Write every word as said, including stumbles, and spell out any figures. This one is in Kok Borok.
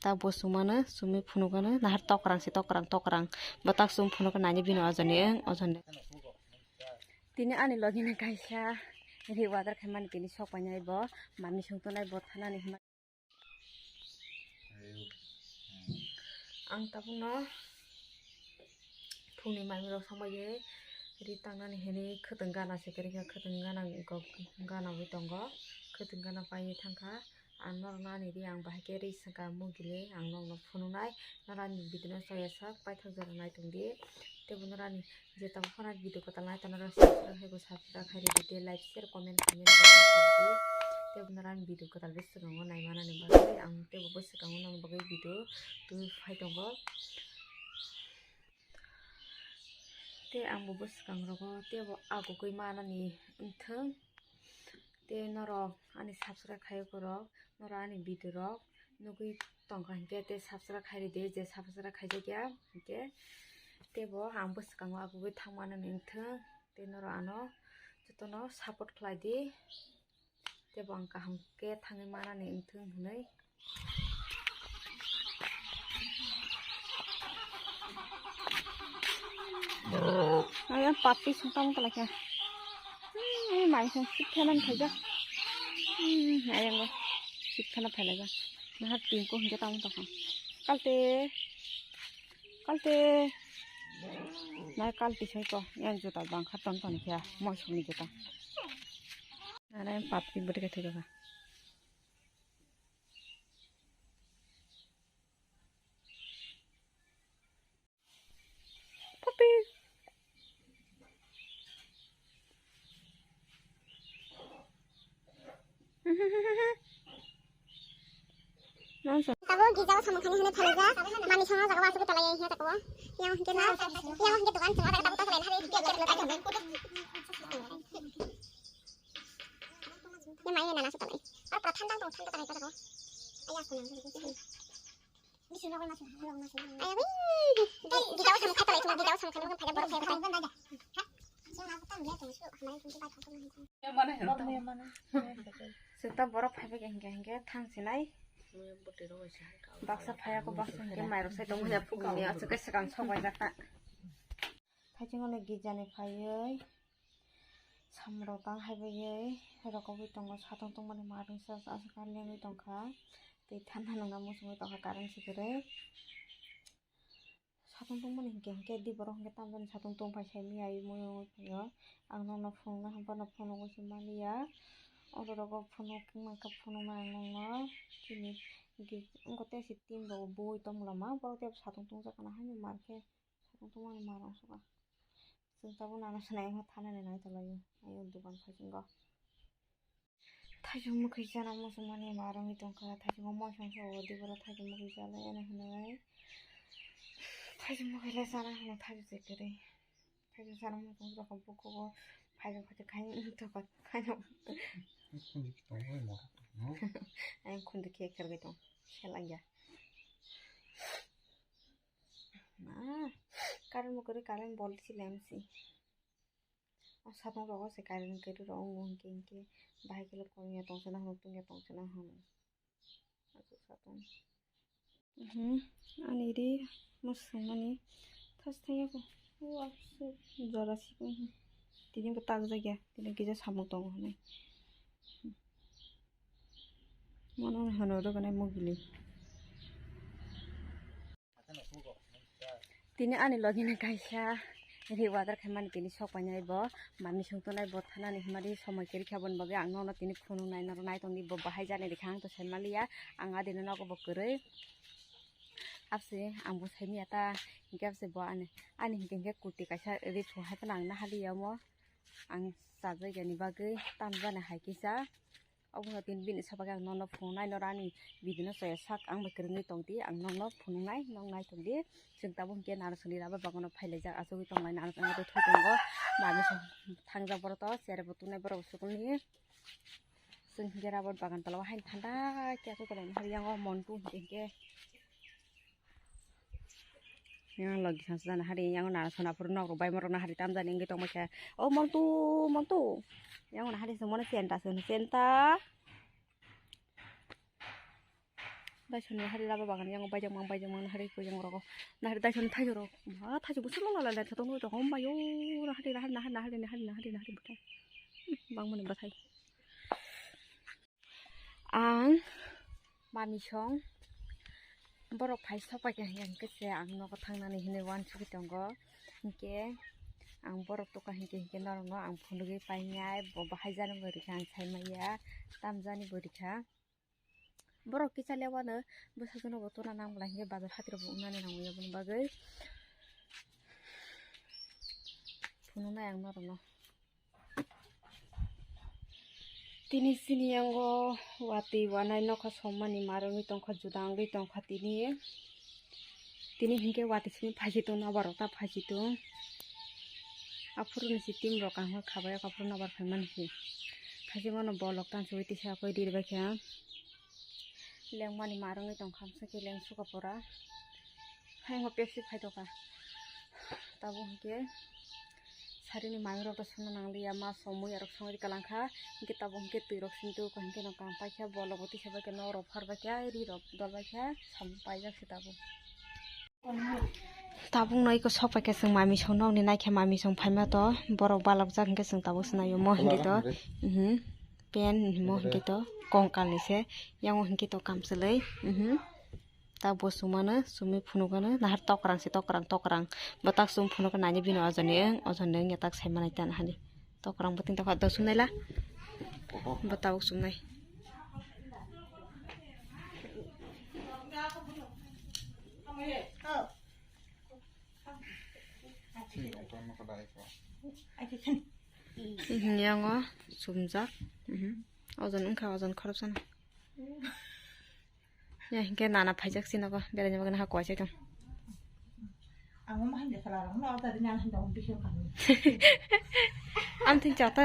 Ta bo sumano, sumi phunukano, nahar tokrang se tokrang, tokrang. Bo tak sum phunukno nani bini ojoni, eng ojoni. Tini ani logini kaisa ri order khaimani tini sok painai bo, mami songtonai bo thanani hwnba. Ang tabukno phungni manwirok songbaye ri tangnani hwnwi khwtwng gana se kwrwikha, khwtwng gana gok-, gana wi tongo, khwtwng gana paiwi thangkha. Ang norokno ani ri ang bahai khe ri swngkha mugili, ang norokno phunuknai, norok ani video no chaya sak paithak jora nai tongdi. Tei bo norok ani je tabuk phano video kwtal nai tongna rw subscribe hai bo subscribe hai rwdi tei like share comment comment bo khe sabdi. Tei bo norok ani video kwtal bwswkango nai manani bagwi ang tei bo bwswkango nang bagwi video twi phai tongo. Tei ang bo bwswkang rogo tei bo agugwi manani wngthung. Tei norok ani subscribe khaiyok rok, norok ani video rok nugwi tongkha hinkhe tei subscribe khairidi, je subscribe khaijakya hinkhe tei bo ang bwswkango agugwi thangmani wngthung. Tei norok ano jotono support khlaidi. Tei bo ang kaham khe thangwi manani wngthung hwnwi. Ayang papi song tamo tala khe. Hmm, mai song sip khe nan khaijak. Hmm, ayang bo sip khe na phailaijak. Naha tingko hinkhe tamo tokha. Kalte. Kalte. Nai kalti sai ko. Yang juta bang kha ton ton khe. Moi song ni juta. Nai papi bwtwi khe thai kha. Papi. Tabo gija o samung khani hwnwi phalajak, mani songno jaga o asugwi tolai ya tabo. Yang hwnkhe na, yang hwnkhe dogan swngo jaga tabo tokle hari hwnkhe. Ye mai ye nana se tolai. Ar pura thanda tong thanda tong jaga o. Aya swnam. Aya wi. Gija o samung khatalai, gija o samung khatalai, borok phai phai. Seta borok phaibai hinkhe hinkhe thang sinai. Baksa phaiya ko baksa hinkhe mairok sai tongo ya phukuni aswk khe swkang sok bai jak ta. Thaiching ono gija ni phaiwi samrok tang hai baiwi rokogwi tongo satung tongmani ma rwngsa aswk khe lengwi tongkha tei thanda nungna muchungwi tongkha current se kwrwi. Satung tongmani hinkhe hinkhe di borok hinkhe tamjani satung tong phai sai mia ui mui ungui phaio. Ang nokno phunukna hwnba no phunugwi se maliya. Oro rogo phunuk wngmani khe phunuknai ang nokno. Chini hinkhe wngkha tei se tin rok bui tong lama borok tei satung tongjakna haino mar khe satung tongmani mar ongsuka. Chwng tabuk nana se nai thanani nai tonglaio. Ayo dogan phaisingo. Thaichuk mwkhwi chana muchungmani ma rwngwi tongkha, thaichuk moisong se o di borok thaichuk mwkhwi chalai ani hwnwi. Thaichuk mwkhwi le chana hwnwi thaichuk se kwrwi. Thaichuk chana muchung tongkha bukugo phaichuk phaichuk khai tongkha khaino. Ayang khundi khe khergwi tong selangya. Ma, current bo kwrwi current bol si lemsi. O satung rogo se current kwrwi rok wngo hinkhe hinkhe bahai khe le kongya tongchana hwnwi tongya tongchana hwnwi. Aswk satung. Mhm, ani ri muchungmani thas thangya ko. O aswk jora sikung. Tini bo tak jakya, tini kisa samung tongo hwnwi. Mono hwnwi rwgwnai mugili. Tini ani logini kaisa ri order khaimani tini sok painai bo mami songtonai bo thanani hwnmani somoi kwrwi kha boni bagwi ang nono tini phunuknai norok nai tongdi bo bahai jani rikha ang to sai maliya ang adino nogo bo kwrwi abse ang bo sai miya ta hinkhe abse bo ani ani hinkhe hinkhe kurti kaisa ri thung hai phano ang nahaliya omo ang chajak yani bagwi tamjani hai kisa. Obono tini bini sapa khe ang nono phunuknai, norok ani video no chaya sak ang bai kwrwngwi tongdi, ang nono phunuknai, nok nai tongdi. Chwng tabuk hinkhe narasoni rubber bagano phailaijak, achugwi tonglai narasoni twi tongo. Mami thangjak borok to, chair bo tongnai borok school ni. Chwng hinkhe rubber bagan tola o haino thanda khe achugwi tonglai, yang o montu hinkhe. Yang logi sansa jana hari yang nana sona puru nok rok bai morok na hari tam jani wngwi tongma khe. O montu, montu. Yang na hari songmani senta song senta. Daisoni hari laba bagan yang baijak mang baijak mang hari ko yang rogo. Nahari daisoni thajo rok. Ba thajo busu lala le tong to hom bayo. Nahari nahari nahari nahari nahari nahari nahari buta. Bang mani bathai. Ang mami song borok phai sopai kha hinkhe se ang nogo thangnani hinwi uansugwi tongo. Hinkhe ang borok tukha hinkhe hinkhe norokno ang phunugwi painai bo bahai jani bo rikha ang saimanya tamjani bo rikha. Borok kisa lewano bwsajwkno bo tuna nang bwla hinkhe bazar hati rok bo wngnani nangya boni bagwi phunuknai ang norokno. Tini sini yango watwi wanai nokha sommani marwngwi tongkha, juda wngwi tongkha tini. Tini hinkhe watwi sini phaisi tong, nobar rok ta phaisi tong. Aphuru ni si team rok ang hor khabai, aphuru nobar phaimani si. Phaisi mano bolok tang sui tisa koi rir bai kha. Lengmani marwngwi tongkha, amswkhe leng suka pora. Haino Pepsi phaitokha. Tabuk hinkhe sarini mayung rok to songna nangliya, ma somwi arok songwi kalangkha. Hinkhe tabuk hinkhe twi rok sintokha, hinkhe no kam paikha, bolok bo tisa baikha, nok rok phar baikha, ri rok dol baikha, samung paijak se tabuk. Tabuk no iko sok paikha chwng mami song nokni naikhe mami song phaima to borok balok jak hinkhe chwng tabuk se naio mo hinkhe to. Mhm. Pen himo hinkhe to kongkal ni se, yango hinkhe to kamchwlwi. Mhm. Ta bo chumano, chumui phunukgano, nahar tokrang se, tokrang, tokrang. Bo tak chum phunukgwi nani bini ojoni wng, ojoni wngya tak sai manai tana hani. Tokrang bo tin tokha do chumnai la. Bo tabuk chumnai. Mhm, yango chumjak. Mhm. Ojon wngkha, ojon khoroksa no. Ya hinkhe nana phaijak sinogo beraina bagwi ha kuaisa tong. Ang tin chata.